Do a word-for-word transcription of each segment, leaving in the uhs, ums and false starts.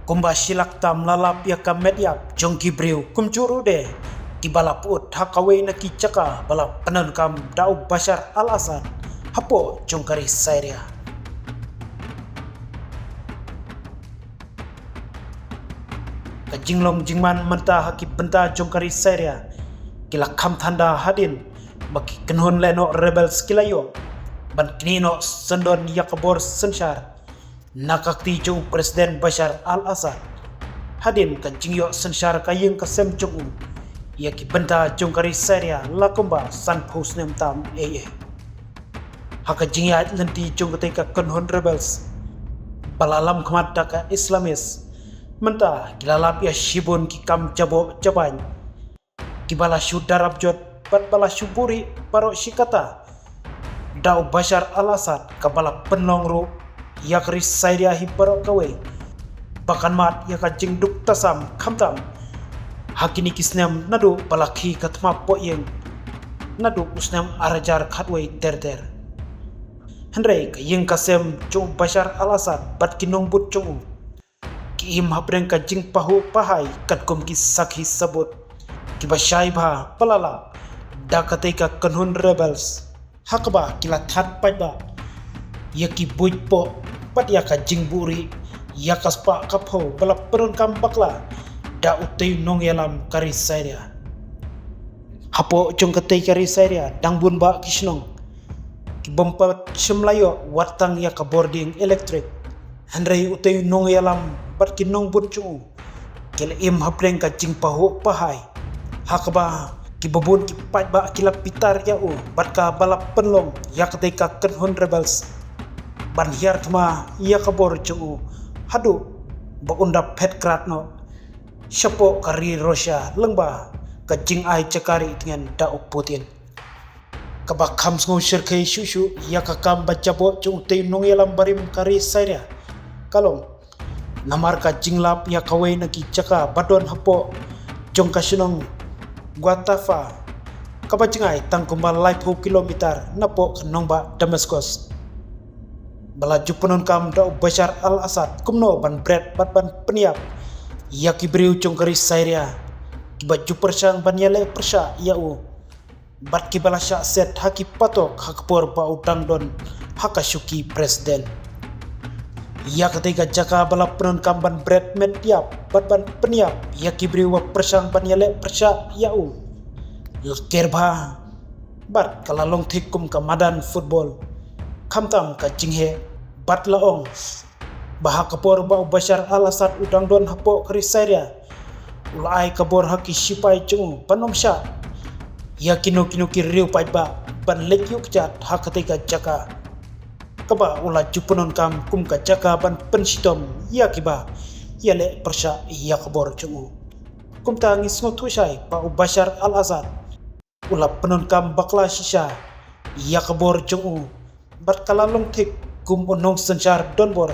Kumba shilak tam la lap ïa ka met ïap jong ki briew kumjuh ruh de kiba la pyut ha kawei na ki jaka ba la pyndonkam da u Bashar al-Assad hapoh jong ka ri Syria. Ka jinglong jingman mynta ha ki bynta jong ka ri Syria ki la kham than da hadien ba ki kynhun lehnoh rebels ki la ïoh ban knieh noh syndon ïa ka bor synshar na ka kti jong u President Bashar al-Assad. Hadien ka jingïoh synshar ka ïing ka sem jong u ïa ki bynta jong ka ri Syria la kumba sanphew snem tam ei ei. Ha ka jingïaid lynti jong katei ka kynhun rebels ba la lam khmat da ka Islamist, mynta ki la lap ïa shibun ki kam jaboh jabain kiba la shu darap jot bad ba la shu buhrieh baroh shi katta da u Bashar al-Assad, kaba la pynlong ruh ïa ka ri Syria hi baroh kawei ba kan mad ïa ka jingduk tasam khamtam ha kine ki snem naduh ba la khie ka thma pohïing naduh u snem ar hajar khatwei ter ter. Hynrei ka ïing ka sem jong u Bashar al-Assad bad ki nongbud jong u ki im hapdeng ka jingpahuh pahai katkum ki sakhi sabut kiba shai bha ba la lap da katei ka kynhun rebels, ha kaba ki la thad paidbah ïa ki buit poh bad ïa ka jingbuhrieh ïa ka spah ka phew ba la pyndonkam bakla da utei u nongïalam ka ri Syria. Hapoh jong katei ka ri Syria dang bun bah ki shnong ki bym pat shym la ïoh wat tang ïa ka bording elektrik. Hynrei utei u nongïalam bad ki nongbud jong u ki la im hapdeng ka jingpahuh pahai, ha kaba kiba bun ki paidbah ki la pitar ïa u bad kaba la pynlong ïa katei ka kynhun rebels ban hiar thma ïa ka bor jong u haduh ba un da phet krad noh shapoh ka ri Russia lyngba ka jingai jaka ri tngen da u Putin. Kaba kham sngew shyrkhei shuh shuh ïa ka kam ba jaboh jong utei u nongïalam barim ka ri Syria ka long namar ka jinglap ïa kawei na ki jaka ba don hapoh jong ka shnong Guatafa, kaba jngai tang kumba laiphew kilometer napoh ka nongbah Damascus, ba la ju pyndonkam da u Bashar al-Assad kumno ban bret bad ban pynïap ïa ki briew jong ka ri Syria kiba ju pyrshang ban ïaleh pyrshah ïa u bad kiba la shah set ha ki patok ha ka por ba u dang don ha ka shuki president. Ïa katei ka jaka ba la pyndonkam ban bret met ïap bad ban pynïap ïa ki briew ba pyrshang ban ïaleh pyrshah ïa u la ker bha bad ka la long thik kum ka madan football. Khamtam ka jingheh bad la ong ba ha ka por ba u Bashar al-Assad u dang don hapoh ka ri Syria, u la ai ka bor ha ki shipai jong u ban ym shah ïa kino kino ki riew paidbah ban leit ïuh kjat ha katei ka jaka, kaba u la ju pyndonkam kum ka jaka ban pynshitom ïa kiba ïaleh pyrshah ïa ka bor jong u. Kumta ngi sngewthuh shai ba u Bashar al-Assad u la pyndonkam bakla shisha ïa ka bor jong u bad ka la long thik kum u nongsynshar donbor,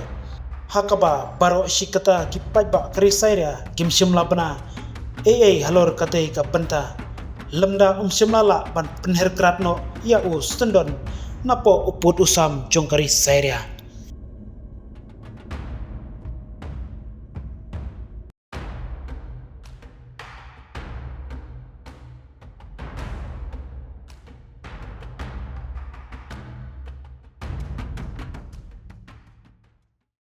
ha kaba baroh shi katta ki paidbah ka ri Syria kim shym la bna ei ei halor katei ka bynta, lymda um shym la lah ban pynher krad noh ïa u syndon napoh u pud u sam jong ka ri Syria.